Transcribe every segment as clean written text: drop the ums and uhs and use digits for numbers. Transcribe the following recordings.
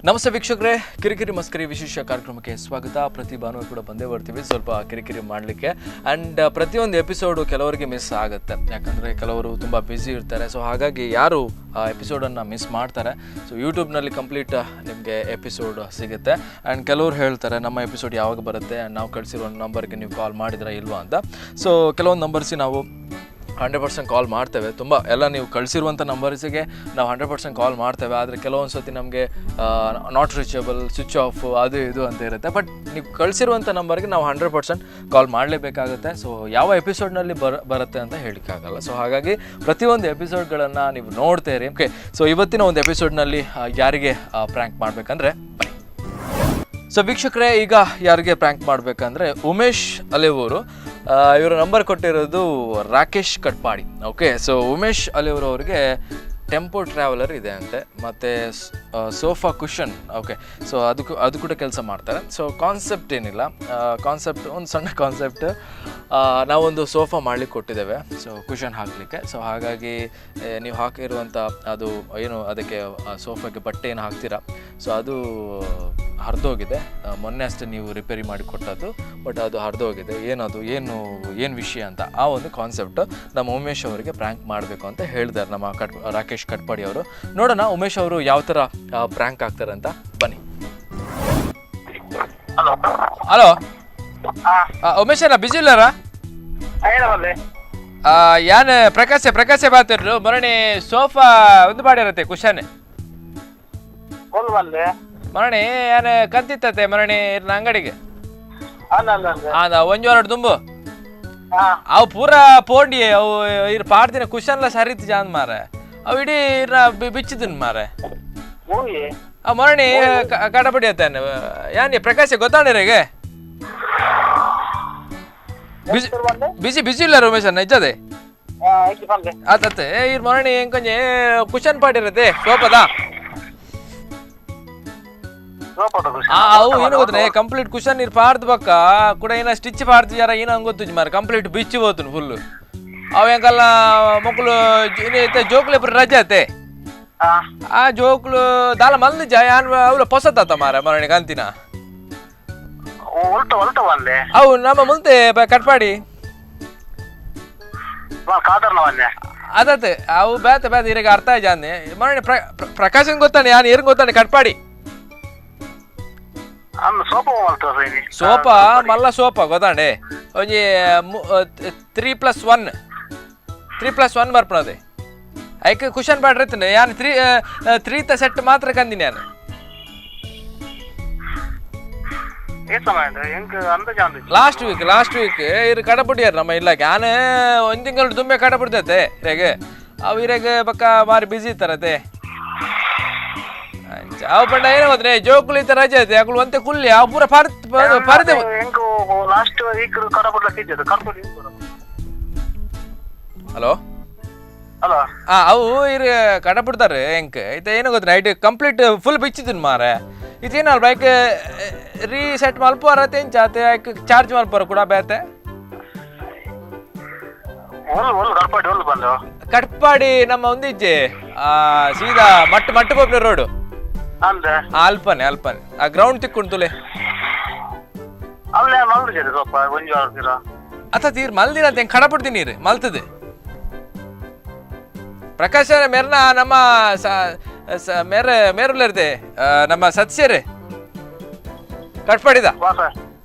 ನಮಸ್ತೆ ವೀಕ್ಷಕರೇ, ಕಿರಿಕಿರಿ ಮಸ್ಕರಿ ವಿಶೇಷ ಕಾರ್ಯಕ್ರಮಕ್ಕೆ ಸ್ವಾಗತ. ಪ್ರತಿ ಭಾನುವಾರ ಕೂಡ ಬಂದೇ ಬರ್ತೀವಿ ಸ್ವಲ್ಪ ಕಿರಿಕಿರಿ ಮಾಡಲಿಕ್ಕೆ. ಆ್ಯಂಡ್ ಪ್ರತಿಯೊಂದು ಎಪಿಸೋಡು ಕೆಲವರಿಗೆ ಮಿಸ್ ಆಗುತ್ತೆ, ಯಾಕಂದರೆ ಕೆಲವರು ತುಂಬ ಬ್ಯುಸಿ ಇರ್ತಾರೆ. ಸೊ ಹಾಗಾಗಿ ಯಾರು ಆ ಎಪಿಸೋಡನ್ನು ಮಿಸ್ ಮಾಡ್ತಾರೆ, ಸೊ ಯೂಟ್ಯೂಬ್ನಲ್ಲಿ ಕಂಪ್ಲೀಟ್ ನಿಮಗೆ ಎಪಿಸೋಡ್ ಸಿಗುತ್ತೆ. ಆ್ಯಂಡ್ ಕೆಲವರು ಹೇಳ್ತಾರೆ ನಮ್ಮ ಎಪಿಸೋಡ್ ಯಾವಾಗ ಬರುತ್ತೆ, ಆ್ಯಂಡ್ ನಾವು ಕಳಿಸಿರೋ ನಂಬರ್ಗೆ ನೀವು ಕಾಲ್ ಮಾಡಿದ್ರಾ ಇಲ್ವಾ ಅಂತ. ಸೊ ಕೆಲವೊಂದು ನಂಬರ್ಸಿಗೆ ನಾವು 100% ಕಾಲ್ ಮಾಡ್ತೇವೆ. ತುಂಬ ಎಲ್ಲ ನೀವು ಕಳಿಸಿರುವಂಥ ನಂಬರ್ಸಿಗೆ ನಾವು 100% ಕಾಲ್ ಮಾಡ್ತೇವೆ. ಆದರೆ ಕೆಲವೊಂದು ಸತಿ ನಮಗೆ not reachable, switch off, ಅದು ಇದು ಅಂತ ಇರುತ್ತೆ. ಬಟ್ ನೀವು ಕಳಿಸಿರುವಂಥ ನಂಬರ್ಗೆ ನಾವು 100% ಕಾಲ್ ಮಾಡಲೇಬೇಕಾಗುತ್ತೆ. ಸೊ ಯಾವ ಎಪಿಸೋಡ್ನಲ್ಲಿ ಬರುತ್ತೆ ಅಂತ ಹೇಳೋಕ್ಕಾಗಲ್ಲ. ಸೊ ಹಾಗಾಗಿ ಪ್ರತಿಯೊಂದು ಎಪಿಸೋಡ್ಗಳನ್ನು ನೀವು ನೋಡ್ತೀರಿ. ಓಕೆ, ಸೊ ಇವತ್ತಿನ ಒಂದು ಎಪಿಸೋಡ್ನಲ್ಲಿ ಯಾರಿಗೆ ಪ್ರ್ಯಾಂಕ್ ಮಾಡಬೇಕಂದ್ರೆ ಬನ್ನಿ. ಸೊ ವೀಕ್ಷಕರೇ, ಈಗ ಯಾರಿಗೆ ಪ್ರ್ಯಾಂಕ್ ಮಾಡಬೇಕಂದ್ರೆ ಉಮೇಶ್ ಅಲೆವೂರು. ಇವರ ನಂಬರ್ ಕೊಟ್ಟಿರೋದು ರಾಕೇಶ್ ಕಟ್ಪಾಡಿ. ಓಕೆ, ಸೊ ಉಮೇಶ್ ಅಲೆವೂರು ಅವರಿಗೆ ಟೆಂಪೋ ಟ್ರಾವೆಲರ್ ಇದೆ ಅಂತೆ, ಮತ್ತು sofa cushion. Okay, so ಅದು ಕೂಡ ಕೆಲಸ ಮಾಡ್ತಾರೆ. ಸೊ ಕಾನ್ಸೆಪ್ಟ್ ಏನಿಲ್ಲ, ಕಾನ್ಸೆಪ್ಟ್ ಒಂದು ಸಣ್ಣ ಕಾನ್ಸೆಪ್ಟ್. ನಾವೊಂದು ಸೋಫಾ ಮಾಡಲಿಕ್ಕೆ ಕೊಟ್ಟಿದ್ದೇವೆ, ಸೊ ಕುಷನ್ ಹಾಕಲಿಕ್ಕೆ. ಸೊ ಹಾಗಾಗಿ ನೀವು ಹಾಕಿರುವಂಥ ಅದು ಏನು ಅದಕ್ಕೆ ಸೋಫಾಕ್ಕೆ ಬಟ್ಟೆ ಏನು ಹಾಕ್ತೀರಾ, ಸೊ ಅದು ಹರಿದೋಗಿದೆ. ಮೊನ್ನೆ ಅಷ್ಟೇ ನೀವು ರಿಪೇರಿ ಮಾಡಿ ಕೊಟ್ಟದ್ದು, ಬಟ್ ಅದು ಹರಿದೋಗಿದೆ. ಏನದು, ಏನು ಏನು ವಿಷಯ ಅಂತ ಆ ಒಂದು ಕಾನ್ಸೆಪ್ಟ್ ನಮ್ಮ ಉಮೇಶ್ ಅವರಿಗೆ ಪ್ರ್ಯಾಂಕ್ ಮಾಡಬೇಕು ಅಂತ ಹೇಳಿದ್ದಾರೆ ನಮ್ಮ ರಾಕೇಶ್ ಕಟ್ಪಾಡಿ ಅವರು. ನೋಡೋಣ ಉಮೇಶ್ ಅವರು ಯಾವ ಥರ ಪ್ರ್ಯಾಂಕ್ ಆಗ್ತಾರೆ ಅಂತ. ಬನ್ನಿ. ಹಲೋ. ಹಲೋ ಉಮೇಶ್ ಅಲ್ಲ, ಬಿಜಿ ಇಲ್ಲಾರ? ಯಾನ್ ಪ್ರಕಾಶೆ ಪ್ರಕಾಶೆ ಬಾತಿರ್ರು. ಮರಣಿ ಸೋಫಾ ಒಂದು ಬಾಡಿರತ್ತೆ ಕುಶನ್ ಮರಣಿ ಯಾನ್ ಕಂತಿತ್ತತೆ ಮರಣಿ ಇರ್ನ ಅಂಗಡಿಗೆ ಒಂಜು ಎರಡು ದುಂಬು ಅವು ಪೂರಾ ಪೋಂಡಿ ಅವು ಇರ್ ಪಾಡ್ದಿನ ಕುಶನ್ಲ ಸರಿತ್ ಜಾನ್ ಮಾರೆ ಅವು ಇಡೀ ಇರ್ನ ಬಿಚ್ಚಿದನ್ ಮಾರೆ. ಮರಣಿ ಕಡಪಡಿ ಅತ್ತಾನೆ ಯಾನ್ ಪ್ರಕಾಶ ಗೊತ್ತಾಣಿರೇಗೆ ಬಿಸಿ ಬಿಸಿ ಇಲ್ಲ ರಮೇಶ್ ಅಣ್ಣ ಇಜ್ಜದೆ ಆತತ್ತೆ ಇರ್ ಮರಣಿ ಎಂಕೊಂಜೆ ಕುಶನ್ ಪಾಡಿರತ್ತೆ ಸೋಪದ ಅವು ಏನು ಗೊತ್ತನೆ ಕಂಪ್ಲೀಟ್ ಕುಶನ್ ನೀರು ಪಾಡ್ದು ಬಕ್ಕ ಕೂಡ ಏನ ಸ್ಟಿಚ್ ಪಾಡ್ತಿದಾರ ಏನೋ ಹಂಗೆ ಗೊತ್ತು ಮಾರ ಕಂಪ್ಲೀಟ್ ಬಿಚ್ಚಿ ಹೋತು ಫುಲ್. ಅವು ಹೆಂಗಲ್ಲ ಮಕ್ಕಳು ಜೋಕ್ಲು ಪೂರ ರಜೆ ಆತೆ, ಆ ಜೋಕ್ಲು ದಾಲ ಮಲ್ದು ಜ ಯಾನ್ ಅವಳ ಪೊಸತಾತ ಮಾರ ಮರಣಿ ಕಂತಿನ ಅವು ನಮ್ಮ ಮುಂದೆ ಕಟ್ಪಾಡಿ ಅದತ್ತೆ ಅವು ಬೇತ ಬೇತ ಇರಗ ಅರ್ಥ ಜಾನೆ ಮರಣಿ ಪ್ರಕಾಶನ್ ಗೊತ್ತಾನೆ ಯಾನ್ ಏರ್ ಗೊತ್ತಾನೆ ಕಟ್ಪಾಡಿ ಸೋಪ ಮಲ್ಲ ಸೋಪ ಗೊತ್ತಾಂಡೆ ಒಂಜಿ 3+1 3+1 ಬರ್ಪಣದೆ ಐಕ್ ಕುಶನ್ ಪಾಡ್ರಿತ್ತನೆ ಯಾನ್ 3 ತ ಸೆಟ್ ಮಾತ್ರ ಕಂದಿನಿ ಯಾನ್. ಲಾಸ್ಟ್ ವೀಕ್ ಇರು ಕಡಪುಡಿಯಾರ ನಮ್ಮ ಇಲ್ಲ ಯಾನ್ ಒಂದು ತಿಂಗಳು ತುಂಬೆ ಕಡಪುಡ್ತೈತೆ ರೇಗೆ ಅವು ಇರೇಗ ಪಕ್ಕ ಮಾರಿ ಬಿಸಿ ಇರ್ತಾರತೆ. ಅವು ಪಂಡ ಏನೋ ಗೊತ್ತೇ ಜೋಕುಲು ಇತ್ತ ರಜೆ ಐತೆ ಅಕುಲು ಒಂತೆ ಕುಲ್ಲಿ ಅವು ಪೂರ ಪರ್ದೆ. ಹಲೋ ಹಲೋ ಅವು ಇರು ಕಡಪುಡ್ತಾರೆ ಎಂಕ್ ಇತ್ತ ಏನೋ ಗೊತ್ತ night complete full ಬಿಚ್ಚಿದ್ದೀನಿ ಮಾರೆ ಇದೇನಲ್ಲ ಬೈಕ್ ರೀಸೆಟ್ ಮಲ್ಪುವಾರ ತೆಂಚಾತೆ ಚಾರ್ಜ್ ಮಲ್ಪುವಾರ ಕೂಡ ಬೇತೆ ಕಟ್ಪಾಡಿ ನಮ್ಮ ಒಂದಿಜ್ಜೆ ಸೀದಾ ಮಟ್ಟ ಮಟ್ಟ ಪೋಪ್ನ ರೋಡು ಅಲ್ಪನೆ ಅಲ್ಪನೆ ಆ ಗ್ರೌಂಡ್ ತಿಕ್ಕುಂಟುಲೆ ಅತ್ತ ತೀರ್ ಮಲ್ದಿನ ಅಂತ ಕಡಪಡ್ತೀನಿ ರೀ ಮಲ್ತದೆ ಪ್ರಕಾಶ ಮೇರ್ನ ನಮ್ಮ ಮೇರೆ ಮೇರುಲರ್ದೆ ನಮ್ಮ ಸದಸ್ಯರೇ ಕಟ್ಪಾಡಿದ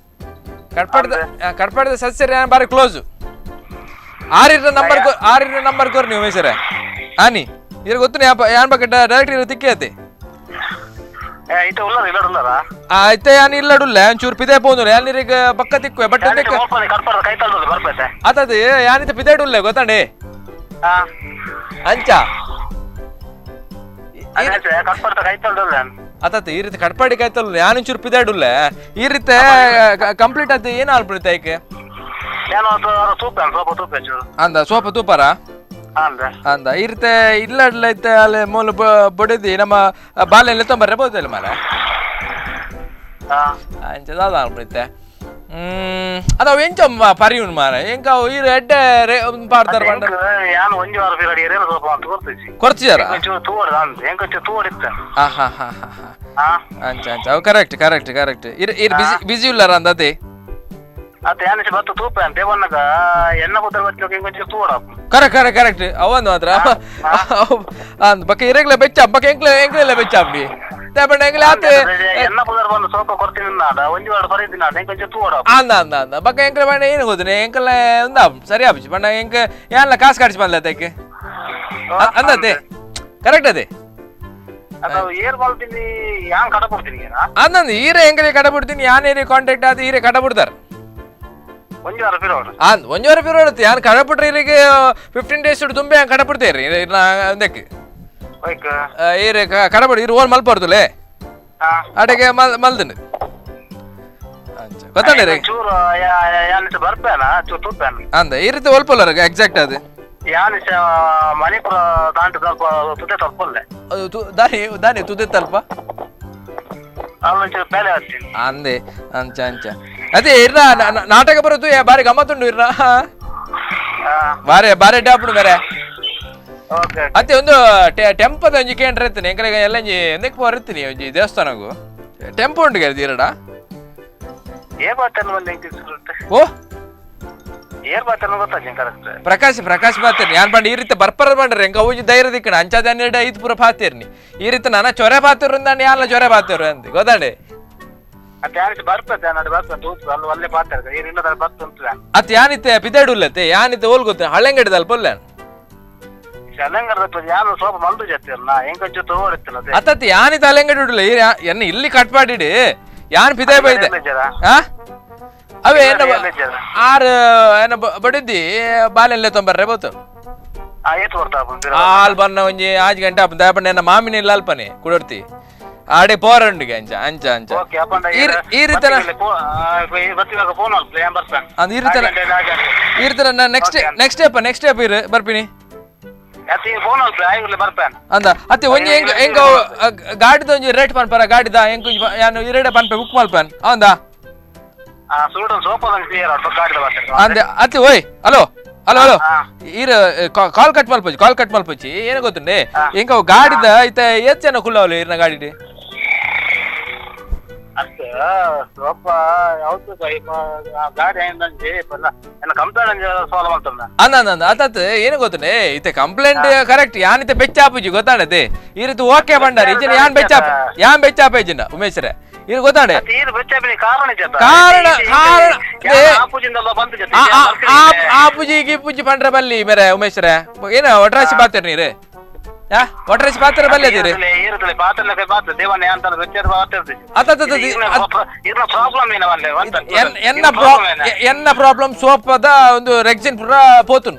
ಕಟ್ಪಾಡಿದ ಕಟ್ಪಾಡಿದ ಸದಸ್ಯರೇ ಬಾರಿ ಕ್ಲೋಸು. ಆರಿರ ನಂಬರ್ ಆರಿರ ನಂಬರ್ ಕೋರ್ ನೀವು ಉಮೇಶರೇ ಆನಿ ಇರ ಗೊತ್ತು ಯಾನ್ ಬಗ್ಗೆ ಡೈರೆಕ್ಟ್ ಇರೋ ತಿಕ್ಕಿ ಅತ್ತೆ ಆಯ್ತೆ ಯಾನ್ ಇಲ್ಲಡುಲ್ಲ ಒಂಚೂರು ಪಿದೆ ಪೋಂದು ಯಾನಿರಿಗೆ ಬಕ್ಕ ತಿಕ್ಕುವೆ ಬಟ್ ಆತದ ಯಾನಿತ ಪಿದೇಡುಲ್ಲೆ ಗೊತ್ತಾಂಡೆ ಅಂಚ ಆತತ್ ಈ ರೀತಿ ಕಟ್ಪಾಡಿ ಕಾಯ್ತಲ್ಲ ಯಾನೊಂಚೂರು ಪಿದಾಡುಲ್ಲ ಈ ರೀತಿ ಕಂಪ್ಲೀಟ್ ಆತ ಏನು ಆಲ್ಬಿಡುತ್ತೆ ಐಕೆ ಅಂದ ಸೋಪ ತೂಪಾರ ಅಂದ ಈ ರೀತಿ ಇಲ್ಲ ಐತೆ ಅಲ್ಲಿ ಮೂಲ ಬಡಿದಿ ನಮ್ಮ ಬಾಲೆಲ್ಲ ತೊಂಬರ್ರೆ ಬೋದಲ್ಲ ಮಾರ ಅಂಚ ದಾದ ಆಲ್ಬಿಡುತ್ತೆ. ಅದ ಎಂಚ ಪರಿಯುನ್ ಮಾರ ಎಂಕ ಈರ್ ಎಡ್ಡೆ ಪಾಡ್ತಾರ ಪಂಡ ಯಾನ್ ಒಂಜಿ ವಾರ ಪಿರಡಿ ಏರೇನ ಸೋಪ ಅಂತ ಕೊರ್ತಿಜಿ ಕೊರ್ತಿಜಾರ ಎಂಕೊಂಚೂರು ತೂವಡ್ ಅಂದ್ ಎಂಕೊಂಚೂರು ತೂವಡಿತ್ತ. ಹಾ ಹಾ ಹಾ ಹಾ ಅಂಚ ಅಂಚ ಅವು correct correct correct. ಇರ್ ಇರ್ ಬಿಸಿ ಬಿಸಿ ಉಲ್ಲಾರ ಅಂದತೆ ಅತ್ತೆ ಯಾನಿಸ ಬತ್ತು ತೂಪ ಅಂತ ದೇವನ್ನಗ ಎನ್ನ ಬುದ್ಧರ ಬಚ್ಚೋಕೆ ಎಂಕೊಂಚೂರು ತೂವಡ. Correct correct correct ಅವೊಂದು ಮಾತ್ರ ಅಂದ್ ಬಕ್ಕ ಇರೆಗ್ಲ ಬೆಚ್ಚ ಬಕ್ಕ ಎಂಕ್ಲೆ ಎಂಕ್ಲೆಲ್ಲ ಬೆಚ್ಚ ಅಪ್ಪಿ ತೇಪಂಡ ಎಂಕ್ಲೆ ಆತೆ ಎನ್ನ ಬುದ್ಧರ ಬಂದು ಸೋಪ ಕೊರ್ತೀನಿ ನಾಡ ಒಂಜಿ ವಾರ ಪರಿದಿನ ಎಂಕೊಂಚೂರು ತೂವಡ ಅಂದ ಅಂದ ಅಂದ ಬಕ್ಕ ಎಂಕ್ಲೆ ಬಂಡ ಏನು ಗೊತ್ತಿನಿ ಎಂಕಲೆ ಒಂದ ಸರಿ ಆಪುಜಿ ಬಂಡ ಎಂಕ ಯಾನ್ಲ ಕಾಸು ಕಡಿಸಿ ಬಂದ್ಲ ತೆಕ್ಕೆ ಅಂದತೆ ಕರೆಕ್ಟ್ ಅದೇ ಅದು ಏರ್ ಮಲ್ತೀನಿ ಯಾನ್ ಕಡ ಕೊಡ್ತೀನಿ ಅಂದಂದು ಈರೆ ಎಂಕಲೆ ಕಡ ಬಿಡ್ತೀನಿ ಯಾನ್ ಏರಿ ಕಾಂಟ್ಯಾಕ್ಟ್ ಆದ ಈರೆ ಕಡ ಬಿಡ್ತಾರೆ ಒಂಜಿ ವಾರ ಪಿರೋಡು ಅಂದ್ ಒಂಜಿ ವಾರ ಪಿರೋಡು ಯಾನ್ ಕಡ ಬಿಟ್ರೆ ಇರಿಗೆ 15 ಡೇಸ್ ತುಂಬೆ ಯಾನ್ ಕಡ ಬಿಡ್ತೇರಿ ಒಂದಕ್ಕೆ ಈರೆ ಕಡ ಬಿಡಿ ಇರು ಓನ್ ಮಲ್ಪಡ್ದುಲೇ ಅಡೆಗೆ ಮಲ್ದಿನ ಗೊತ್ತಾಂಡೆ ರೀ ಚೂರು ಯಾನಿಸ ಬರ್ಪೇನ ಚೂರು ತೂಪೇನ ಅಂದ ಈ ರೀತಿ ಒಲ್ಪಲ್ಲ ಎಕ್ಸಾಕ್ಟ್ ಅದು ಯಾನಿಸ ಮಣಿಪುರ ದಾಂಟು ಸ್ವಲ್ಪ ತುದೆ ತಲ್ಪಲ್ಲೆ ದಾನಿ ದಾನಿ ತುದೆ ತಲ್ಪ ಅಲ್ಲೊಂಚೂರು ಬೇಲೆ ಹಚ್ತೀನಿ ಅಂದೆ ಅಂಚ ಅಂಚ ಅದೇ ಇರ್ನ ನಾಟಕ ಬರುತ್ತು ಬಾರಿ ಗಮ್ಮತ್ತುಂಡು ಇರ್ನ ಬಾರಿ ಬಾರಿ ಅಡ್ಡ ಬೇರೆ. ಅತ್ತೆ ಒಂದು ಟೆಂಪದ ಒಂಜಿ ಕೇಂದ್ರ ಇರ್ತೀನಿ ಎಂಕಲೆಗ ಎಲ್ಲ ಒಂಜಿ ಎಂದಕ್ಕೆ ಪೋರ್ ಇರ್ತೀನಿ ಒಂಜಿ ದೇವಸ್ಥಾನಗು ಟೆಂಪೋ ಉಂಟು ಗೆಲ್ದಿ ಇರಡ. ಓ ಪ್ರಕಾಶ್ ಪ್ರಕಾಶ್ ಬಾತೇರಿ ಯಾನ್ ಬಂಡ ಈ ರೀತಿ ಬರ್ಪರ ಬಂಡ್ರಿ ಎಂಕ ಒಂಜಿ ಧೈರ್ಯ ದಿಕ್ಕಣ ಅಂಚಾದ 12 ಐದು ಪೂರ ಪಾತೇರ್ನಿ ಈ ರೀತಿ ನಾನ ಚೊರೆ ಪಾತೇರು ಅಂದಾಂಡ ಯಾನ್ಲ ಚೊರೆ ಪಾತೇರು ಅಂದ್ ಗೊತ್ತಾಂಡೆ. ಅತ್ ಯಾನಿತ್ತೆ ಪಿದಾಡುಲ್ಲತ್ತೆ ಯಾನಿತ್ತೆ ಓಲ್ ಗೊತ್ತ ಹಳೆಂಗಡಿದ ಅಲ್ಪ ಅತ್ತತ್ ಯಾನಿತ ಹಳೆಂಗಡಿ ಉಡ್ಲ ಎನ್ನ ಇಲ್ಲಿ ಕಟ್ ಮಾಡಿಡಿ ಯಾನ್ ಪಿದಾಯ್ ಬೈದೆ ಅವೇ ಏನ ಆರು ಏನ ಬಡಿದ್ದಿ ಬಾಲೆಲ್ಲ ತೊಂಬರ್ರೆ ಬೋತು ಹಾಲ್ ಬನ್ನ ಒಂಜಿ ಆಜ್ ಗಂಟೆ ಆಪುಂಡು ದಾಯಪಂಡ ಎನ್ನ ಮಾಮಿನ ಇಲ್ಲ ಅಲ್ಪನೆ ಕುಡರ್ತಿ ಆಡೆ ಪೋರಂಡಿಗೆ ಅಂಚ ಅಂಚ ಅಂಚ ಈ ರೀತಿ ಈ ರೀತಿ next next step next step ಇರು ಬರ್ಪಿನಿ ಅಂದ ಅತ್ತೆ ಒಂಜಿ ಎಂಕ ಎಂಕ ಗಾಡಿದ ಒಂಜಿ ರೇಟ್ ಪನ್ಪರ ಗಾಡಿದ ಎಂಕ ಯಾನು ಇರಡೆ ಪನ್ಪೆ ಬುಕ್ ಮಲ್ಪನ್ ಹೌದಾ ಅಂದೆ ಅತ್ತೆ ಓಯ್ hello hello hello ಈರ ಕಾಲ್ ಕಟ್ ಮಲ್ಪೊಚ್ಚಿ ಕಾಲ್ ಕಟ್ ಮಲ್ಪೊಚ್ಚಿ ಏನು ಗೊತ್ತುಂಡೆ ಎಂಕ ಗಾಡಿದ ಇತ್ತ ಏತ್ ಜನ ಕುಲ್ಲವಲ್ಲ ಇರ್ನ ಗಾಡಿಡ್ ಅಂದ ಅಂದ ಅತ್ತತ್ ಏನು ಗೊತ್ತುಂಡೆ ಇತ್ತೆ ಕಂಪ್ಲೇಂಟ್ ಕರೆಕ್ಟ್ ಯಾನಿತ್ತೆ ಬೆಚ್ಚಾಪುಜಿ ಗೊತ್ತಾಡದೆ ಈ ರೀತಿ ಓಕೆ ಬಂಡಾರಿ ಇಜ್ಜಿನ ಯಾನ್ ಬೆಚ್ಚಾಪ ಯಾನ್ ಬೆಚ್ಚಾಪ ಇಜ್ಜಿನ ಉಮೇಶ್ರೆ ಇದು ಗೊತ್ತಾಂಡೆ ಕಾರಣ ಕಾರಣ ಆ ಪೂಜಿ ಗಿಪೂಜಿ ಪಂಡ್ರೆ ಬಲ್ಲಿ ಮೇರೆ ಉಮೇಶ್ರೆ ಏನ ಒಟ್ರಾಸಿ ಪಾತ್ರ ನೀರು ಒಟ್ರಾಸಿ ಪಾತ್ರ ಬಲ್ಲಿ ಅದೀರಿ ಎನ್ನ ಪ್ರಾಬ್ಲಮ್ ಸೋಪದ ಒಂದು ರೆಕ್ಸಿನ್ ಪೂರ ಪೋತುನ್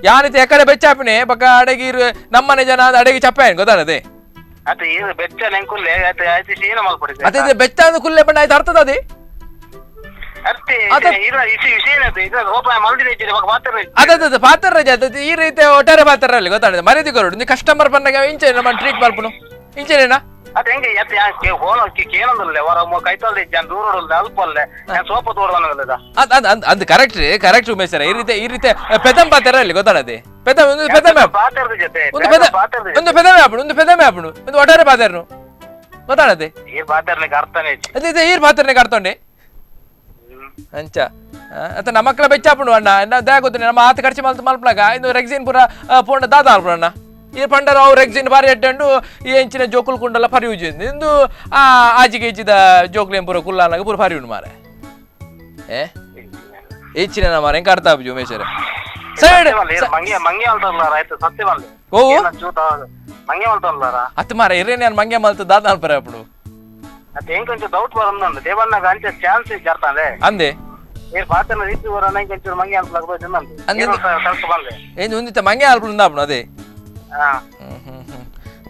ಯಾನಿತೆ ಎಕಡೆ ಬೆಚ್ಚಾಪಿನಿ ಬಕ್ಕ ಅಡಗಿ ನಮ್ಮನೆ ಜನ ಅಡಗಿ ಚಪ್ಪ ಗೊತ್ತಾಡದೆ ಅದೇ ಬೆಚ್ಚ ಅಂದ್ ಕುಲ್ಲೆ ಬಣ್ಣ ಆಯ್ತು ಅರ್ಥದ ಅದೇ ಅದೇ ಪಾತ್ರ ರಜೆ ಅದೇ ಈ ರೀತಿ ಒಟ್ಟಾರೆ ಪಾತ್ರ ಅಲ್ಲಿ ಗೊತ್ತಾಡಿದೆ ಮರ್ಯಾದೆ ಕೊರಡು ಕಸ್ಟಮರ್ ಬಂದಾಗ ಇಂಚೆ ನಮ್ಮ ಟ್ರೀಟ್ ಮಾಡ್ಪುನು ಇಂಚೆನೇನಾ ಅದು correct correct Umesh sir. ಈ ರೀತಿ ಈ ರೀತಿ ಪೆದಂ ಪಾತ್ರ ಅಲ್ಲಿ ಗೊತ್ತಾಡದೆ ಪೆದಂ ಒಂದು ಪೆದಮೆ ಒಂದು ಪೆದ ಒಂದು ಪೆದಮೆ ಆಪುಂಡು ಒಂದು ಪೆದಮೆ ಆಪುಂಡು ಒಂದು ಒಟ್ಟಾರೆ ಪಾತ್ರನು ಗೊತ್ತಾಡದೆ ಅದೇ ಈರ್ ಪಾತ್ರನೆ ಕರ್ತೊಂಡೆ ಅಂಚ ಅತ್ತ ನಮ್ಮ ಮಕ್ಕಳ ಬೆಚ್ಚಾಪುಂಡು ಅಣ್ಣ ದಯಾ ಗೊತ್ತಿಲ್ಲ ನಮ್ಮ ಆತ ಖರ್ಚು ಮಲ್ತು ಮಲ್ಪನಾಗ ಇನ್ನು ರೆಗ್ಸಿನ್ ಪೂರ ಪೋಂಡ ದಾದ ಆಲ್ಪುಂಡು ಅಣ್ಣ. ಈ ಪಂಡರ ಅವು ರೆಗ್ಸಿನ್ ಬಾರಿ ಅಡ್ಡಂಡು ಈ ಎಂಚಿನ ಜೋಕುಲ್ ಕುಂಡಲ ಪರಿ ಯೂಜ್ ಇಂದು ಆ ಆಜಿಗೆ ಹೆಚ್ಚಿದ ಜೋಕ್ಲೇಂ ಪೂರ ಕುಲ್ಲಾನಾಗ ಪೂರ ಪರಿ ಉಂಡು ಮಾರೆ ಏ ಹೆಚ್ಚಿನ ಮಾರೆ ಹೆಂಗೆ ಅರ್ಥ ಆಪುಜಿ ಉಮೇಶ್ವರ ಸೈಡ್ ಓ ಅತ್ತ ಮಾರ ಇರೇನೆ ನಾನು ಮಂಗೆ ಮಲ್ತು ದಾದ ಅಲ್ಪರೆ ಅప్పుడు ಅಂದೆ ಏನು ಮಂಗೆ ಅಲ್ಪುಂಡು ಅಪ್ಪು ಅದೇ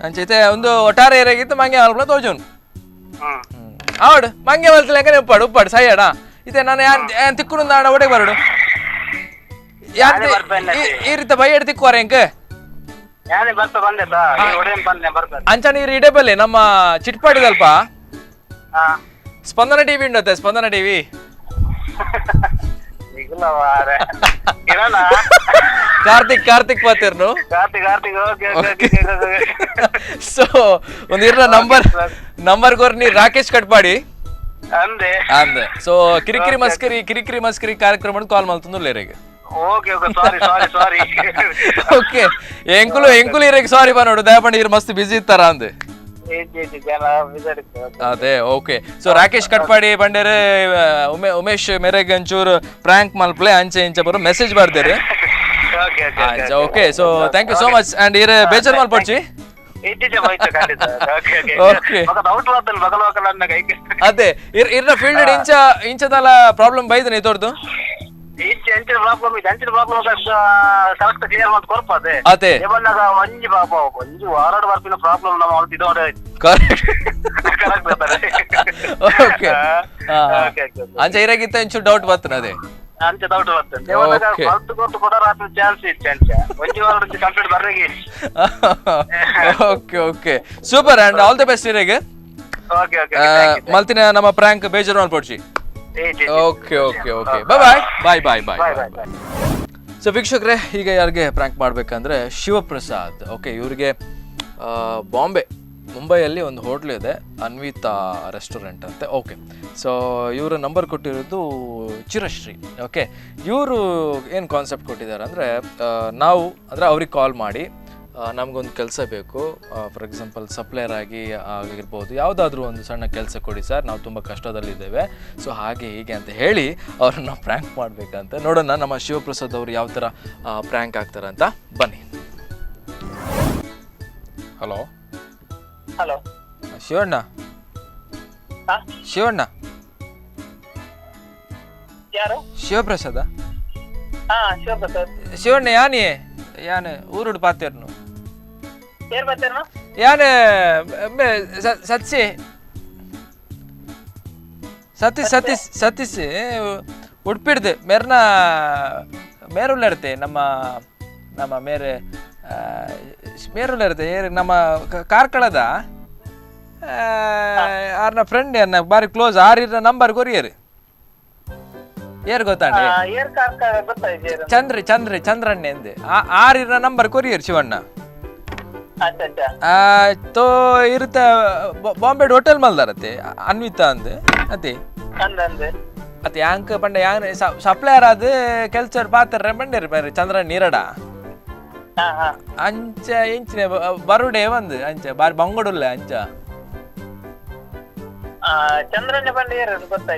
ಅಂಚೈತೆ ಒಂದು ಒಟ್ಟಾರೆ ಏರಾಗಿತ್ತು ಮಂಗೆ ಅಲ್ಪುನ ತೋಜುನ್ ಆವಡು ಮಂಗೆ ಮಲ್ತಲೆಂಕನೆ ಉಪ್ಪಾಡು ಉಪ್ಪಾಡು ಸೈಯಡ ಇತ್ತೆ ನಾನು ಯಾನ್ ತಿಕ್ಕುನು ಆಡ ಒಡೆಗೆ ಬರಡು ಯಾನ್ ಈ ರೀತಿ ಬೈ ಎಡ್ ತಿಕ್ಕುವಾರ ಎಂಕ್ ಅಂಚನೆ ಈ ಇಡಬಲ್ಲೆ ನಮ್ಮ ಚಿಟ್ಪಾಡಿದಲ್ಪ Spandana TV ಉಂಡತ್ತೆ ಸ್ಪಂದನ TV Karthik Karthik ಪಾತಿರ್ನು Karthik Karthik okay okay so ಒಂದು ಇರ್ನ ನಂಬರ್ ನಂಬರ್ ಕೊರ್ನಿ ರಾಕೇಶ್ ಕಟ್ಪಾಡಿ ಅಂದೆ ಅಂದೆ ಸೊ ಕಿರಿಕಿರಿ ಮಸ್ಕರಿ ಕಿರಿಕಿರಿ ಮಸ್ಕರಿ ಕಾರ್ಯಕ್ರಮ ಕಾಲ್ ಮಲ್ತಂದು ಲೇರೆಗೆ okay okay sorry sorry sorry okay ಎಂಕುಲು ಎಂಕುಲು ಇರೆಗ್ ಸಾರಿ ಬನ್ನೋಡು ದಯಪಂಡ ಇರ್ ಮಸ್ತ್ ಬಿಸಿ ಇತ್ತಾರ ಅಂದೆ ಅದೇ ಓಕೆ ಸೊ ರಾಕೇಶ್ ಕಟ್ಪಾಡಿ ಬಂಡೇರೆ ಉಮೇಶ್ ಮೇರೆಗ್ ಒಂಚೂರು ಪ್ರಾಂಕ್ ಮಲ್ಪ್ಲೆ ಅಂಚೆ ಇಂಚೆ ಬರೋ message ಬರ್ದೇರಿ okay so thank you so much and ಇರೆ ಬೇಜಾರ್ ಮಲ್ಪೊಡ್ಚಿ Okay. ಅದೇ ಇರ್ನ ಫೀಲ್ಡ್ ಇಂಚ ಇಂಚದಲ್ಲ ಪ್ರಾಬ್ಲಮ್ ಬೈದನೆ ತೋರ್ದು ಅದೇ ಕರೆಕ್ಟ್ ಓಕೆ ಅಂಚ ಇರಾಗಿತ್ತ ಇಂಚು ಡೌಟ್ ಬರ್ತನ ಅದೇ ಅಂಚೆ ಡೌಟ್ ಬರ್ತದೆ ಬರ್ತು ಗೊತ್ತು ಕೂಡ ರಾತ್ರಿ ಚಾನ್ಸ್ ಇತ್ತು ಅಂಚೆ ಒಂಜಿ ವಾರ complete ಬರ್ರೆಗೆ okay okay super and all the best ಇರೆಗ್ okay okay ಮಲ್ತಿನ ನಮ್ಮ ಪ್ರಾಂಕ್ ಬೇಜಾರು ಮಲ್ಪೊಡ್ಚಿ okay okay okay bye bye bye bye bye bye. So ವೀಕ್ಷಕರೇ ಈಗ ಯಾರಿಗೆ ಪ್ರ್ಯಾಂಕ್ ಮಾಡಬೇಕಂದ್ರೆ ಶಿವಪ್ರಸಾದ್. ಓಕೆ ಇವರಿಗೆ ಬಾಂಬೆ ಮುಂಬೈಯಲ್ಲಿ ಒಂದು ಹೋಟ್ಲ್ ಇದೆ ಅನ್ವಿತಾ ರೆಸ್ಟೋರೆಂಟ್ ಅಂತೆ. ಓಕೆ ಸೊ ಇವರ ನಂಬರ್ ಕೊಟ್ಟಿರೋದು ಚಿರಶ್ರೀ. ಓಕೆ ಇವರು ಏನು ಕಾನ್ಸೆಪ್ಟ್ ಕೊಟ್ಟಿದ್ದಾರೆ ಅಂದರೆ ನಾವು ಅಂದರೆ ಅವ್ರಿಗೆ ಕಾಲ್ ಮಾಡಿ ನಮಗೊಂದು ಕೆಲಸ ಬೇಕು, for example supplier ಆಗಿ ಆಗಿರ್ಬೋದು, ಯಾವುದಾದ್ರೂ ಒಂದು ಸಣ್ಣ ಕೆಲಸ ಕೊಡಿ ಸರ್, ನಾವು ತುಂಬ ಕಷ್ಟದಲ್ಲಿದ್ದೇವೆ, ಸೊ ಹಾಗೆ ಹೀಗೆ ಅಂತ ಹೇಳಿ ಅವ್ರನ್ನ ಪ್ರ್ಯಾಂಕ್ ಮಾಡಬೇಕಂತ. ನೋಡೋಣ ನಮ್ಮ ಶಿವಪ್ರಸಾದ್ ಅವರು ಯಾವ ಥರ ಪ್ರ್ಯಾಂಕ್ ಆಗ್ತಾರಂತ. ಬನ್ನಿ. Hello hello Shivanna. ಶಿವಣ್ಣ ಯಾರು? ಶಿವಪ್ರಸಾದ. ಶಿವಪ್ರಸಾದ್. ಶಿವಣ್ಣ ಯಾನಿ ಯಾನ್ ಊರುಡು ಪಾತೇರ್ನು ಯಾನ್ ಸತ್ಸಿ ಸತೀಶ್ ಸತೀಶ್ ಸತೀಶ್ ಉಡುಪಿಡ್ದು ಮೇರ್ನ ಮೇರುಳ್ಳ ಇರುತ್ತೆ ನಮ್ಮ ನಮ್ಮ ಮೇರೆ ಮೇರುಳ್ಳ ಇರುತ್ತೆ ನಮ್ಮ ಕಾರ್ಕಳದ ಆರ್ನ ಫ್ರೆಂಡ್ ಅನ್ನ ಬಾರಿ ಕ್ಲೋಸ್ ಆರಿರ ನಂಬರ್ ಕೊರಿಯರು ಏರ್ ಗೊತ್ತಾಂడి ಚಂದ್ರ ಚಂದ್ರ ಚಂದ್ರಣ್ಣೆ ಎಂದೆ ಆರಿರ ನಂಬರ್ ಕೊರಿಯರ್ ಶಿವಣ್ಣ. ತೋ ಇರುತ್ತೆ ಬಾಂಬೆ ಹೋಟೆಲ್ ಮಲ್ದಾರತ್ತೆ ಅನ್ವಿತಾ ಅಂದೆ ಅದೇ ಅತ್ತೆ ಯಾಂಕ್ ಪಂಡ ಯಾನ್ ಸಪ್ಲೈಯರ್ ಅದು ಕೆಲ್ಸ ಪಾತ್ರ ಬಂಡೇರಿ ಬೇರೆ ಚಂದ್ರಣ್ಣ ನೀರಡ ಅಂಚ ಇಂಚಿನ ಬರುಡೆ ಬಂದು ಅಂಚ ಬಾರಿ ಬಂಗೋಡುಲ್ಲ ಅಂಚ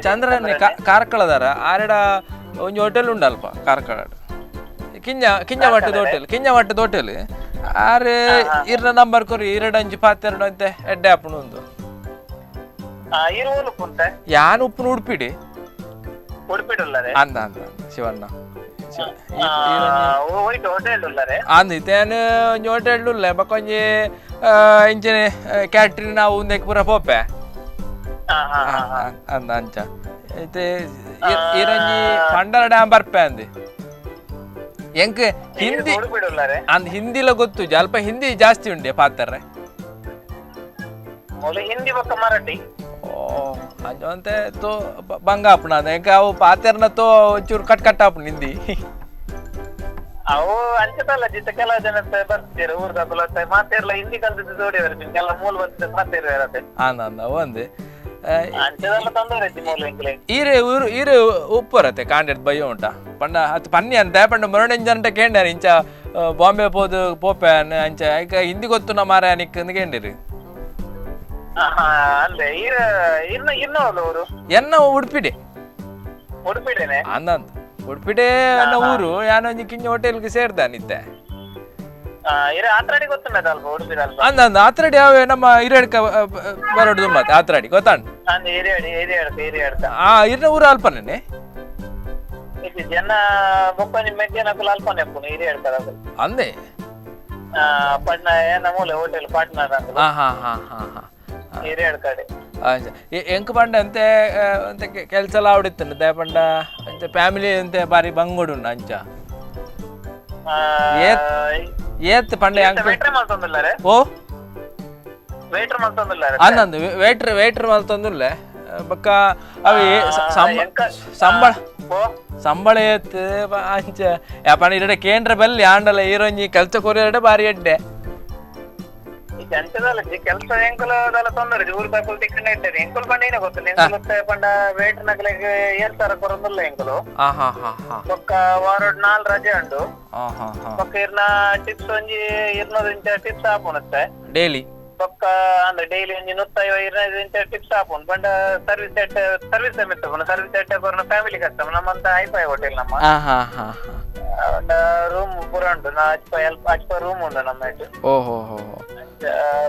ಚಂದ್ರಣ್ಣ ಕಾರ್ಕಳದಾರ ಆರೆಡ ಒಂಜಿ ಹೋಟೆಲ್ ಉಂಡಲ್ಪ ಕಾರ್ಕಳ ಕಿಂಜ ಕಿಂಜ ಮಟ್ಟದ ಹೋಟೆಲ್ ಕಿಂಜ ಮಟ್ಟದ ಹೋಟೆಲ್ ಆರೆ ಇರ್ನ ನಂಬರ್ ಕೊರಿ ಇರಡ ಅಂಜಿ ಪಾತೆರಡು ಅಂತೆ ಎಡ್ಡೆ ಆಪುಣು ಒಂದು ಯಾನ್ ಉಪ್ಪುನ ಉಡುಪಿಡಿ ಅಂದ ಅಂದ ಶಿವಣ್ಣ ಅಂದ ಇತ್ತೇನು ಒಂಜಿ ಹೋಟೆಲ್ ಉಲ್ಲೆ ಬೊಕ್ಕ ಒಂಜಿ ಇಂಚನೆ ಕ್ಯಾಟ್ರಿನ್ ನಾವು ಉಂದೆಕ್ ಪೂರ ಪೋಪೆ ಅಂದ ಅಂಚ ಇತ್ತೆ ಇರಂಜಿ ಪಂಡರ ಡ್ಯಾಮ್ ಬರ್ಪೆ ಅಂದೆ ಎಂಕ್ ಹಿಂದಿ ಅಂದ್ ಹಿಂದಿಲ ಗೊತ್ತು ಅಲ್ಪ ಹಿಂದಿ ಜಾಸ್ತಿ ಉಂಡೆ ಪಾತರ್ರೆ ಹಿಂದಿ ಬೊಕ್ಕ ಮರಾಠಿ. ಓ ಅಂಚ ತೋ ಬಂಗ ಆಪುಣ ಎಂಕ ಅವು ಪಾತೆರ್ನ ತೋ ಒಂಚೂರು ಕಟ್ ಕಟ್ ಆಪುಂಡು ಹಿಂದಿ. ಅವು ಅಂಚತಲ್ಲ ಜಿತ್ತ ಕೆಲವು ಜನ ಬರ್ತೀರ ಊರ್ದಕುಲು ಮಾತೆರ್ಲ ಹಿಂದಿ ಕಲ್ತಿದ್ದು ತೋಡಿದಾರೆ ಕೆಲ ಮೂಲ ಬರ್ತದೆ ಮಾತೇರ್ರೆ ಅಂದ ಅಂದ ಒಂದೇ ಅಂಚದಲ್ಲ ತೊಂದರೆ ಮೂಲ ಎಂಕ್ಲೆ ಈರೆ ಊರು ಈರೆ ಉಪ್ಪರತ್ತೆ ಕಾಂಡೆಡ್ ಬಯ್ಯ ಉಂಟ ಪಂಡ ಅತ್ ಪನ್ನಿ ಅಂತ ಪಂಡ ಮನೋರಂಜನೆ ಕೇಂಡಾರ ಇಂಚ ಬಾಂಬೆ ಪೋದು ಪೋಪೆ ಅಂಚ ಐಕ ಹಿಂದಿ ಗೊತ್ತು ನ ಮಾರ ನಿಕ್ ಅಂದ್ ಕೇಂಡಿರಿ. ಅಲ್ಲೇ ಊರು ಎನ್ನ ಉಡುಪಿಡೆ ಉಡುಪಿಡೇನೆ ಅಂದ ಉಡುಪಿಡೆ ಅನ್ನೋ ಊರು ಯಾನೊಂಜಿ ಕಿಂಜ ಹೋಟೆಲ್ಗೆ ಸೇರ್ದ ನಿತ್ತೆ ಅಂದ ಅಂದ ಆತರಡಿ ಯಾವೆ ನಮ್ಮ ಹಿರಿಯಡ್ಕ ಬರೋಡು ಮತ್ತೆ ಆತರಡಿ ಗೊತ್ತಾಂಡ್ ಆ ಇರ್ನ ಊರು ಅಲ್ಪನೇ ಅಂದೆ ಎಂಕ್ ಪಂಡ ಅಂತೆ ಅಂತೆ ಕೆಲಸ ಎಲ್ಲ ಆವಡಿತ್ತಂಡೆ ದಯಪಂಡ ಅಂಚ ಫ್ಯಾಮಿಲಿ ಅಂತೆ ಬಾರಿ ಬಂಗೋಡು ಅಂಚ ಏತ್ ಪಂಡ ಓ ಅಂದಂದು ವೇಟ್ರ್ ವೇಟ್ರ್ ಮಲ್ತೊಂದುಲ್ಲೆ ಬೊಕ್ಕ ಅವೆ ಸಂಬಳ ಸಂಬಳ ಏತ್ ಅಂಚ ಯಾಪಂಡ ಇರಡೆ ಕೇಂದ್ರ ಬಲ್ಲಿ ಆಂಡಲ ಈರೊಂಜಿ ಕೆಲಸ ಕೊರಿಯರಡೆ ಬಾರಿ ಎಡ್ಡೆ ಅಂಚದಲ್ಲ ಕೆಲಸ ಎಂಕುಲ ತೊಂದರೆ ಊರು ದಾಕುಲು ತಿಕ್ಕಂಡ ಇಟ್ಟರೆ ಎಂಕುಲು ಪಂಡ ಏನೇ ಗೊತ್ತಿಲ್ಲ ಎಂಕುಲು ಪಂಡ ವೇಟ್ ನಗಲಿಗೆ ಏಳ್ ಸಾವಿರ ಕೊರೊಂದುಲ್ಲ ಎಂಕುಲು ಬೊಕ್ಕ ವಾರಡ್ 4 ರಜೆ ಉಂಡು ಬೊಕ್ಕ ಇರ್ನ ಟಿಪ್ಸ್ ಒಂಜಿ 200 ಇಂಚ ಟಿಪ್ಸ್ ಆಪುಣತ್ತೆ ಡೈಲಿ ಬೊಕ್ಕ ಅಂದ್ರೆ ಡೈಲಿ ಒಂಜಿ 150 200 ಇಂಚ ಟಿಪ್ಸ್ ಆಪುಂಡು ಪಂಡ ಸರ್ವಿಸ್ ಸರ್ವಿಸ್ ಮಿತ್ತ ಸರ್ವಿಸ್ ಎಟ್ ಕೊರನ ಫ್ಯಾಮಿಲಿ ಕಸ್ಟಮರ್ ನಮ್ಮಂತ hi fi hotel ನಮ್ಮ ರೂಮ್ ಪೂರ ಉಂಟು ಅಜ್ಪ ರೂಮ್ ಉಂಟು ನಮ್ಮ ಓಹೋ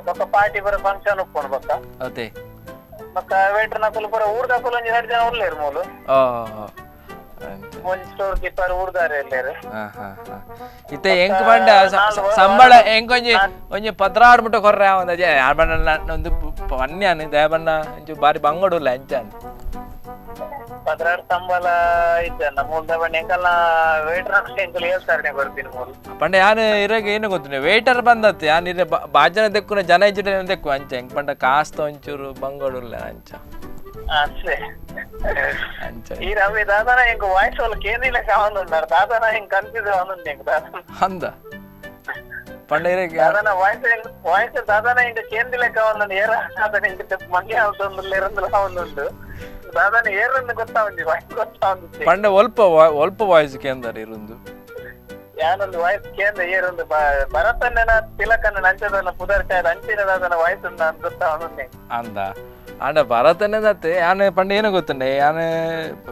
ಬೊಕ್ಕ ಪಾರ್ಟಿ ಪೂರ ಫಂಕ್ಷನ್ ಉಪ್ಪುಂಡು ಬೊಕ್ಕ ಅದೇ ಬೊಕ್ಕ ವೇಟರ್ ನಕುಲು ಪೂರ ಊರ್ದಕುಲು ಒಂಜಿ 2 ಜನ ಉಲ್ಲೇರು ಮೂಲು ಒಂಜಿ ಸ್ಟೋರ್ ಕೀಪರ್ ಊರ್ದಾರೆ ಎಲ್ಲೇರು ಇತ್ತೆ ಎಂಕ್ ಪಂಡ ಸಂಬಳ ಎಂಕೊಂಜಿ ಒಂಜಿ 12 ಮುಟ್ಟ ಕೊರ್ರೆ ಒಂದಜೆ ಯಾರ್ ಬಣ್ಣ ಒಂದು ಪನ್ಯಾನ್ ದಯಬಣ್ಣ ಒಂಚು ಬಾರಿ ಬಂಗಡುಲ್ಲ ಅಂಚಾನ್ 12 ಸಂಬಳ ಇದ್ದ ನಮ್ಮ ಬಣ್ಣ ಎಂಕಲ್ನ ವೇಟರ್ ಎಂಕಲ್ 7 ಸಾವಿರ ಕೊರ್ತೀನಿ ಮೂಲು ಪಂಡ ಯಾರು ಇರಾಗ ಏನು ಗೊತ್ತಿಲ್ಲ ವೇಟರ್ ಬಂದತ್ತೆ ಯಾನ್ ಇರ ಬಾಜನ ದೆಕ್ಕುನ ಜನ ಇಜ್ಜಿಡ ದೆಕ್ಕು ಅಂಚ ಎಂಕ್ ಪಂಡ ಕಾಸ್ತ ಒಂಚೂರು ಬಂಗಡುಲ್ಲ ಅಂಚ ಅಂಚ ಈ ರವಿ ದಾದನ ಎಂಕ್ ವಾಯ್ಸ್ ಒಲ್ಲ ಕೇಂದಿಲ್ಲ ಕಾವೊಂದುಂಡು ದಾದನ ಎಂಕ್ ಕನ್ಫ್ಯೂಸ್ ಆವೊಂದುಂಡು ಎಂಕ್ ದಾದನ ಅಂದ ಪಂಡ ಇರಗ ದಾದನ ವಾಯ್ಸ್ ವಾಯ್ಸ್ ದಾದನ ಎಂಕ್ ಕೇಂದಿಲ್ಲ ಕಾವೊಂದುಂಡು ಏರ ದಾದನ ಎಂಕ್ ಮಂಗೆ ಆವೊಂದುಲ್ಲ ಇರಂದುಲ ಆವೊಂದುಂಡು ದಾದನ ಏರಂದು ಗೊತ್ತಾವಂಜಿ ವಾಯ್ಸ್ ಗೊತ್ತಾವಂಜಿ ಪಂಡ ಒಲ್ಪ ಒಲ್ಪ ವಾಯ್ಸ್ ಕೇಂದರ್ ಇರುಂದು ಯಾನೊಂದು ವಾಯ್ಸ್ ಕೇಂದ್ರ ಏರೊಂದು ಭರತನ್ನ ತಿಲಕನ್ನ ಅಂಚದನ್ನ ಪುದರ್ ಚಾಯದ ಅಂಚಿನ ದಾದನ ವಾಯ್ಸ್ ಉಂಡು ಅಂತ ಗೊತ್ತಾವೊಂದುಂಡು ಅಂದ ಆಂಡ ಭರತನೇ ಯಾನ್ ಪಂಡ ಏನು ಗೊತ್ತುಂಡೆ ಯಾನ್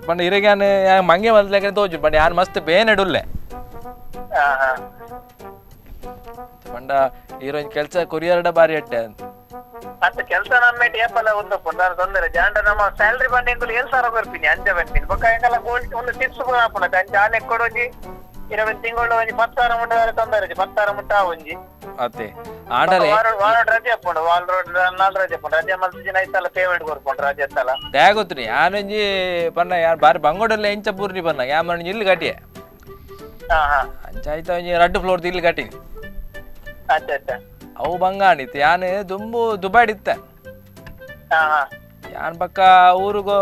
ಪಂಡ ಇರಗ ಯಾನ್ ಮಂಗೆ ಮಲ್ತ್ಲೆಕ್ಕ ತೋಜು ಪಂಡ ಯಾನ್ ಮಸ್ತ್ ಬೇನೆಡುಲ್ಲೆ ಪಂಡ ಈರೊಂಜಿ ಕೆಲಸ ಕೊರಿಯರ್ಡ ಬಾರಿ ಎಡ್ಡೆ ಅಂತ ಮತ್ತೆ ಕೆಲಸ ನಮ್ಮ ಏಪಲ್ಲ ಒಂದು ಪುನರ್ ತೊಂದರೆ ಜಾಂಡ ನಮ್ಮ ಸ್ಯಾಲರಿ ಬಂದ ಎಂಕುಲು 7 ಸಾವಿರ ಕೊರ್ಪಿನಿ ಅಂಚ ಬಂದಿನಿ ಬೊಕ್ಕ ಎಂಕಲ್ಲ ಗೋಲ್ಡ್ ಒಂದು ಟಿಪ್ಸ್ ಪೂರ ಆಪುಂಡು ಅಂಚ ಆನೆ ಕೊಡೊಂಜಿ 20 ತಿಂಗಳು ಒಂಜಿ 10 ಸಾವಿರ ಮುಟ್ಟ ತೊಂದರೆ 10 ಸಾವಿರ ಮುಟ್ಟ ಒಂಜಿ ಅತ್ತೆ ಆಂಡಲೇ ವಾರ ರಜೆ ಆಪುಂಡು ವಾರ 4 ರಜೆ ಆಪುಂಡು ರಜೆ ಮಲ್ತಿಜಿನ ಐತಲ್ಲ ಪೇಮೆಂಟ್ ಕೊರ್ಪುಂಡು ರಜೆ ಇತ್ತಲ್ಲ ದಾಯ ಗೊತ್ತಿರಿ ಯಾನೊಂಜಿ ಪನ್ನ ಯಾರು ಬಾರಿ ಬಂಗೋಡಲ್ಲ ಎಂಚ ಪೂರ್ಣಿ ಪನ್ನ ಯಾಮನ್ ಇಲ್ಲಿ ಗಟ್ಟಿಯೆ ಅಂಚ ಆಯ್ತ ಒಂಜಿ 2 ಫ್ಲೋರ್ ಇಲ್ಲಿ ಗಟ್ಟಿ ಅಚ್ಚ ಅಚ್ಚ ಅವು ಬಂಗಾಣಿತ್ತು ಯಾನ್ ದುಂಬು ದುಬಾಡಿತ್ತ ಯಾನ್ ಪಕ್ಕ ಊರಿಗೋ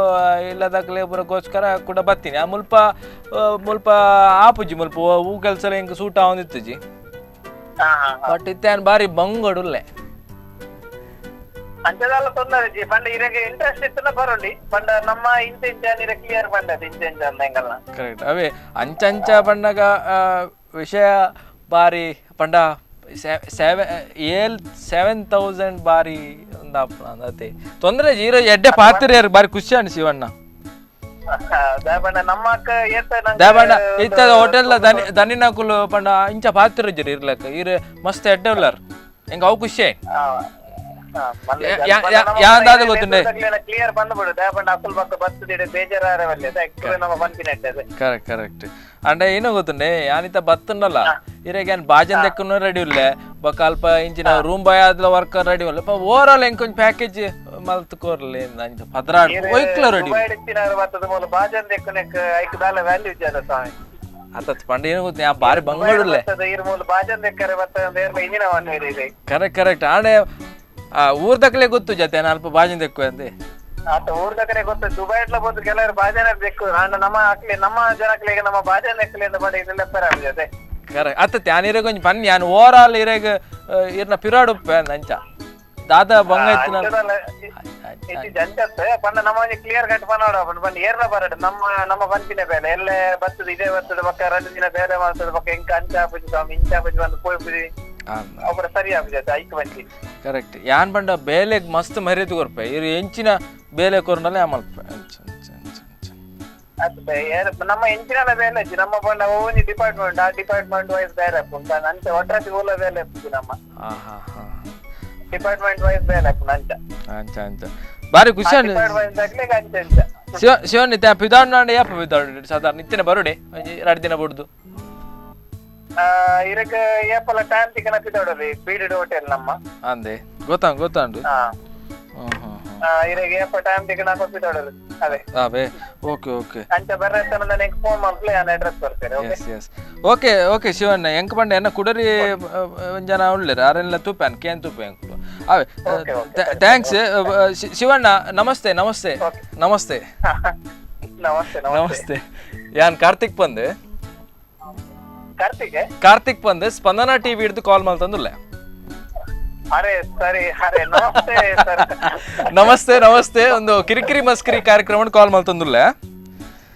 ಇಲ್ಲದಕ್ಲೆ ಪೂರಕ್ಕೋಸ್ಕರ ಕೂಡ ಬತ್ತೀನಿ ಆ ಮುಲ್ಪ ಮುಲ್ಪ ಆಪುಜಿ ಮುಲ್ಪ ಹೂ ಕೆಲಸ ಎಂಕ್ ಸೂಟ್ ಆವೊಂದಿತ್ತುಜಿ ಬಟ್ ಇತ್ತೆ ಯಾನ್ ಬಾರಿ ಬಂಗಡುಲ್ಲೆ ಅಂಚದಲ್ಲ ತೊಂದರೆ ಜಿ ಪಂಡ ಇರಗೆ ಇಂಟ್ರೆಸ್ಟ್ ಇತ್ತನ ಬರೋಲಿ ಪಂಡ ನಮ್ಮ ಇಂಚ ಇಂಚ ಇರ ಕ್ಲಿಯರ್ ಪಂಡದು ಇಂಚ ಇಂಚ ಅಂದ ಎಂಗಲ್ಲ ಕರೆಕ್ಟ್ ಅವೇ ಅಂಚಂಚ ಪಂಡಗ ವಿಷಯ ಬಾರಿ ಪಂಡ 7,000 ಬಾರಿ ಒಂದಾಪುಣ ತೊಂದರೆ ಜೀರೋ ಎಡ್ಡೆ ಪಾತ್ರೆ ಬಾರಿ ಖುಷಿ ಅಣ್ಣ ಶಿವಣ್ಣ ದೇಬಣ್ಣ ಇತ್ತದ ಹೋಟೆಲ್ ದನಿನಕುಲು ಪಂಡ ಇಂಚ ಪಾತ್ರೆ ಜರಿ ಇರ್ಲಕ್ಕ ಇರ್ ಮಸ್ತ್ ಎಡ್ಡೆ ಉಳ್ಳಾರ್ ಎಂಕ್ ಅವು ಖುಷಿ ಯಾಂದಾದ ಗೊತ್ತುಂಡೆ ಕ್ಲಿಯರ್ ಬಂದ್ಬಿಡು ದೇಬಣ್ಣ ಅಸಲ್ ಪಕ್ಕ ಬರ್ತದೆ ಬೇಜಾರವಲ್ಲೇ ನಮ್ಮ ಪನ್ಪಿನ ಕರೆಕ್ಟ್ ಕರೆಕ್ಟ್ ಅಂಡ ಏನೋ ಗೊತ್ತುಂಡೆ ಯಾನಿತ ಬತ್ತುಂಡಲ್ಲ ಇರಾಗ ಏನ್ ಬಾಜನ್ ದೆಕ್ಕನು ರೆಡಿ ಉಲ್ಲೆ ಬೊಕ್ಕ ಅಲ್ಪ ಇಂಚಿನ ರೂಮ್ ಬಾಯ್ ಆದ್ಲ ವರ್ಕರ್ ರೆಡಿ ಉಲ್ಲೆ ಓವರ್ ಆಲ್ ಎಂಕೊಂಜಿ ಪ್ಯಾಕೇಜ್ ಮಲ್ತ್ ಕೊರ್ಲೆ ಅಂಚ 12 ಒಯ್ಕ್ಲ ರೆಡಿ ಬಾಜನ್ ದೆಕ್ಕನೆಕ್ ಐಕ್ ದಾಲ ವ್ಯಾಲ್ಯೂ ಇಜ್ಜದ ಸ್ವಾಮಿ ಅತ್ತ ಪಂಡ ಏನು ಗೊತ್ತ ಯಾ ಬಾರಿ ಬಂಗಡುಲ್ಲೆ ಬಾಜನ್ ದೆಕ್ಕರೆ ಬತ್ತ ಇಂಜಿನ ಕರೆಕ್ಟ್ ಕರೆಕ್ಟ್ ಆಂಡೆ ಊರ್ದಕ್ಲೆ ಗೊತ್ತು ಜೊತೆ ಅಲ್ಪ ಬಾಜನ್ ದೆಕ್ಕು ಅಂದೆ ಆತ ಊರ್ದಕನೆ ಗೊತ್ತು ದುಬೈ ಇಟ್ಲ ಬಂದು ಕೆಲವರು ಬಾಜನ ಬೆಕ್ಕು ನಮ್ಮ ಹಾಕ್ಲಿ ನಮ್ಮ ಜನಕ್ಲಿಗೆ ನಮ್ಮ ಬಾಜನ ಎಕ್ಕಲಿ ಅಂತ ಮಾಡಿ ಇದೆಲ್ಲ ಜೊತೆ ಕರೆಕ್ಟ್ ಅತ್ತ ಯಾನ್ ಇರಗ ಒಂಜಿ ಪನ್ನಿ ಯಾನ್ ಓವರ್ ಆಲ್ ಇರಗ ಇರ್ನ ಪಿರಾಡ್ ಉಪ್ಪೆ ಅಂಚ ದಾದಾ ಬಂಗ ಇತ್ತು ಜಂಚತ್ತೆ ಪಂಡ ನಮ್ಮ ಒಂಜಿ ಕ್ಲಿಯರ್ ಕಟ್ ಪನ್ನೋಡ ಪಂಡ ಏರ್ನ ಬರಡು ನಮ್ಮ ನಮ್ಮ ಪಂಪಿನ ಬೇಲೆ ಎಲ್ಲೇ ಬರ್ತದೆ ಇದೇ ಬರ್ತದೆ ಬಕ್ಕ 2 ದಿನ ಬೇಲೆ ಮಾಡ್ತದೆ ಬಕ್ಕ ಎಂಕ ಅಂಚ ಆಪುಜಿ ಸ್ವಾಮಿ ಇಂಚ ಆಪುಜಿ ಬಂದು ಪೋಯ್ಪುಜಿ ಅವರ ಸರಿ ಆಪುಜಿ ಐಕ್ ಬಂದಿ ಕರೆಕ್ಟ್ ಯಾನ್ ಪಂಡ ಬೇಲೆಗ್ ಮಸ್ತ್ ಮರ್ಯಾದೆ ಕೊರ್ಪೆ ಇರು ಎಂಚಿನ ಬೇಲೆ ಕೊರ್ನಲ್ಲ ಯಾ ಮಲ್ಪೆ ಅಂಚ ಅಂಚ ಅಂಚ ಅಂಚ ನಮ್ಮ ಎಂಚಿನ ಬೇಲೆ ನಮ್ಮ ಪಂಡ ಒಂಜಿ ಡಿಪಾರ್ಟ್ಮೆಂಟ್ ಆ ಡಿಪಾರ್ಟ್ಮೆಂಟ್ ವೈಸ್ ಬೇರೆ ಆಪುಂಡು ಅಂಚ ಒಟ್ರಾಸಿ ಓಲ ಬೇಲೆ ಆಪುಜಿ ನಮ್ಮ ಡಿಪಾರ್ಟ್ಮೆಂಟ್ ವೈಸ್ ಬೇಲೆ ಆಪುಂಡು ಅಂಚ ಅಂಚ ಅಂಚ ಬಾರಿ ಖುಷಿ ಶಿವ ಶಿವನ್ ನಿತ್ಯ ಪಿದಾಡ್ ಯಾಪ ಪಿದಾಡ್ ಸಾಧಾರಣ ನಿತ್ಯನ ಬರುಡೆ ಒಂಜಿ 2 ದಿನ ಬುಡ್ದು ಇರಕ್ ಏಪಲ ಟೈಮ್ ತಿಕ್ಕನ ಪಿದಾಡಲಿ ಬೀಡಿಡ್ ಹೋಟೆಲ್ ನಮ್ಮ ಅಂದೆ ಗೊತ್ತಾಂಡು ಗೊತ್ತಾಂಡು ಇರಗ್ ಏಪ ಟೈಮ್ ತಿಕ್ಕನ ಪಿದಾಡಲಿ ಅದೇ ಅವೇ ಓಕೆ ಓಕೆ ಅಂಚ ಬರ್ರೆ ನನಗೆ ಫೋನ್ ಮಾಡ್ಲಿ ನಾನು ಅಡ್ರೆಸ್ ಬರ್ತಾರೆ yes yes okay okay Shivanna ಎಂಕ್ ಪಂಡ ಎನ್ನ ಕುಡರಿ ಒಂಜನ ಉಳ್ಳೇರು ಆರೆಲ್ಲ ತೂಪೆ ಕೇನ್ ತೂಪೆ ಎಂಕುಲು ಅವೇ. Okay, okay. Thanks Shivanna. Namaste, namaste, namaste. Namaste, namaste. Namaste. ಯಾನ್ ಕಾರ್ತಿಕ್ ಪಂದ್. ಕಾರ್ತಿಕ್. ಕಾರ್ತಿಕ್ ಪಂದ್, ಸ್ಪಂದನಾ ಟಿವಿ ಹಿಡ್ದು ಕಾಲ್ ಮಲ್ತಂದುಲ್ಲೆ. ಅರೆ ಸರಿ, ಅರೆ ನಮಸ್ತೆ ಸರ್. ನಮಸ್ತೆ, ನಮಸ್ತೆ. ಒಂದು ಕಿರಿಕಿರಿ ಮಸ್ಕಿರಿ ಕಾರ್ಯಕ್ರಮ ಕಾಲ್ ಮಲ್ತಂದುಲ್ಲೆ.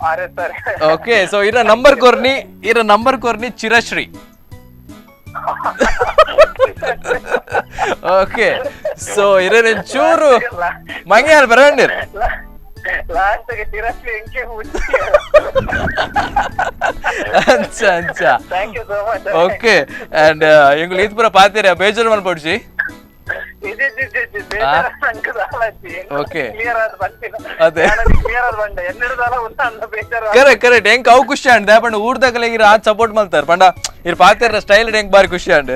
ಅರೆ ಸರಿ. ಓಕೆ, ಸೊ ಇರ ನಂಬರ್ ಕೊರ್ನಿ, ಇರ ನಂಬರ್ ಕೊರ್ನಿ ಚಿರಶ್ರೀ. ಓಕೆ, ಸೊ ಇರ ಚೂರು ಮಂಗೆ ಬರಂಡಿರ್. ಲಾಸ್ಟ್ ಗೆ ಚಿರಶ್ರೀ ಎಂಕೆ. ಅಂಚ ಅಂಚ. Thank you so much. Okay, and ಎಂಗುಲು ಈತ್ ಪೂರ ಪಾತೀರ, ಬೇಜಾರು ಮಲ್ಪೊಡ್ಚಿ. Okay. ಕ್ಲಿಯರ್ ಆದ್ ಬಂದಿನ. ಅದೇ. ಕ್ಲಿಯರ್ ಆದ್ ಬಂಡೆ ಎನ್ನೆರಡು ಉಂಟ ಬೇಜಾರು. Correct correct. ಎಂಕ್ ಅವು ಖುಷಿ ಅಂಡ್ ಪಂಡ ಊರ್ದಾಗಲ ಇರ್ ಆದ್ ಸಪೋರ್ಟ್ ಮಲ್ತಾರ ಪಂಡ ಇರ್ ಪಾತೆರ ಸ್ಟೈಲ್ ಎಂಕ್ ಬಾರಿ ಖುಷಿ and.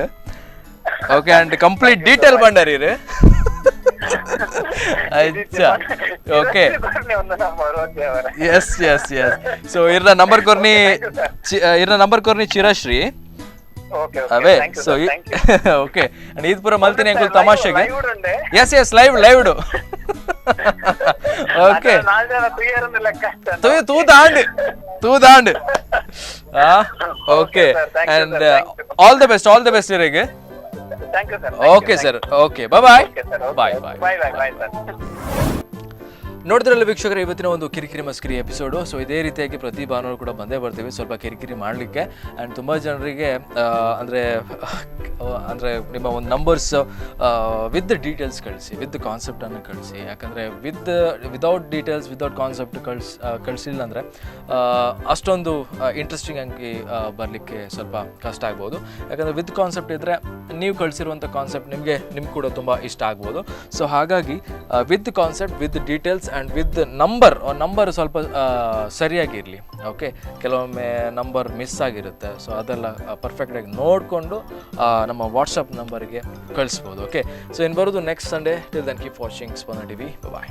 Okay, and complete detail ಬಂಡಾರ ಇರ್. ಅಚ್ಚಾ, ಓಕೆ. ಒಂದು ನಂಬರ್ ಓಕೆ ಅವರ. Yes yes yes. ಸೊ ಇರ್ನ ನಂಬರ್ ಕೊರ್ನಿ, ಇರ್ನ ನಂಬರ್ ಕೊರ್ನಿ ಚಿರಶ್ರೀ. ಓಕೆ. ಅವೇ. Thank you. So thank you. Okay, and ಇದು ಪೂರ ಮಲ್ತಿನಿ ಎಂಕುಲು ತಮಾಷೆಗೆ. ಲೈವ್ ಉಂಡೆ. Yes yes, live live. Okay. ನಾಲ್ ಜನ ತುಯ್ಯರ್ ಲೆಕ್ಕ. ತೂ ತೂದಾಂಡ್ ತೂದಾಂಡ್. ಆ okay. Sir. Thank you, and sir. Thank you. All the best, all the best ಇರೆಗ್. Thank you sir. Okay sir, okay, bye bye. Okay sir. Bye bye. Bye bye bye sir. ನೋಡಿದ್ರಲ್ಲ ವೀಕ್ಷಕರೇ, ಇವತ್ತಿನ ಒಂದು ಕಿರಿಕಿರಿ ಮಸ್ಕಿರಿ ಎಪಿಸೋಡು. ಸೊ ಇದೇ ರೀತಿಯಾಗಿ ಪ್ರತಿ ಭಾನುವಾರ ಕೂಡ ಬಂದೇ ಬರ್ತೀವಿ ಸ್ವಲ್ಪ ಕಿರಿಕಿರಿ ಮಾಡಲಿಕ್ಕೆ. ಆ್ಯಂಡ್ ತುಂಬ ಜನರಿಗೆ ಅಂದರೆ ಅಂದರೆ ನಿಮ್ಮ ಒಂದು ನಂಬರ್ಸ್ ವಿತ್ ಡೀಟೇಲ್ಸ್ ಕಳಿಸಿ, ವಿತ್ ಕಾನ್ಸೆಪ್ಟನ್ನು ಕಳಿಸಿ. ಯಾಕಂದರೆ ವಿದೌಟ್ ಡೀಟೇಲ್ಸ್, ವಿದೌಟ್ ಕಾನ್ಸೆಪ್ಟ್ ಕಳಿಸಿಲ್ಲ ಅಂದರೆ ಅಷ್ಟೊಂದು ಇಂಟ್ರೆಸ್ಟಿಂಗ್ ಆಗಿ ಬರಲಿಕ್ಕೆ ಸ್ವಲ್ಪ ಕಷ್ಟ ಆಗ್ಬೋದು. ಯಾಕಂದರೆ ವಿತ್ ಕಾನ್ಸೆಪ್ಟ್ ಇದ್ದರೆ ನೀವು ಕಳಿಸಿರುವಂಥ ಕಾನ್ಸೆಪ್ಟ್ ನಿಮ್ಗೆ ಕೂಡ ತುಂಬ ಇಷ್ಟ ಆಗ್ಬೋದು. ಸೊ ಹಾಗಾಗಿ with concept, with details and with number, number ಸ್ವಲ್ಪ ಸರಿಯಾಗಿರಲಿ. ಓಕೆ, ಕೆಲವೊಮ್ಮೆ ನಂಬರ್ ಮಿಸ್ ಆಗಿರುತ್ತೆ. ಸೊ ಅದೆಲ್ಲ ಪರ್ಫೆಕ್ಟಾಗಿ ನೋಡಿಕೊಂಡು ನಮ್ಮ ವಾಟ್ಸಪ್ ನಂಬರ್ಗೆ ಕಳಿಸ್ಬೋದು. ಓಕೆ, ಸೊ ಇನ್ನು ಬರೋದು next Sunday. Till then, keep watching Spandana TV. Bye.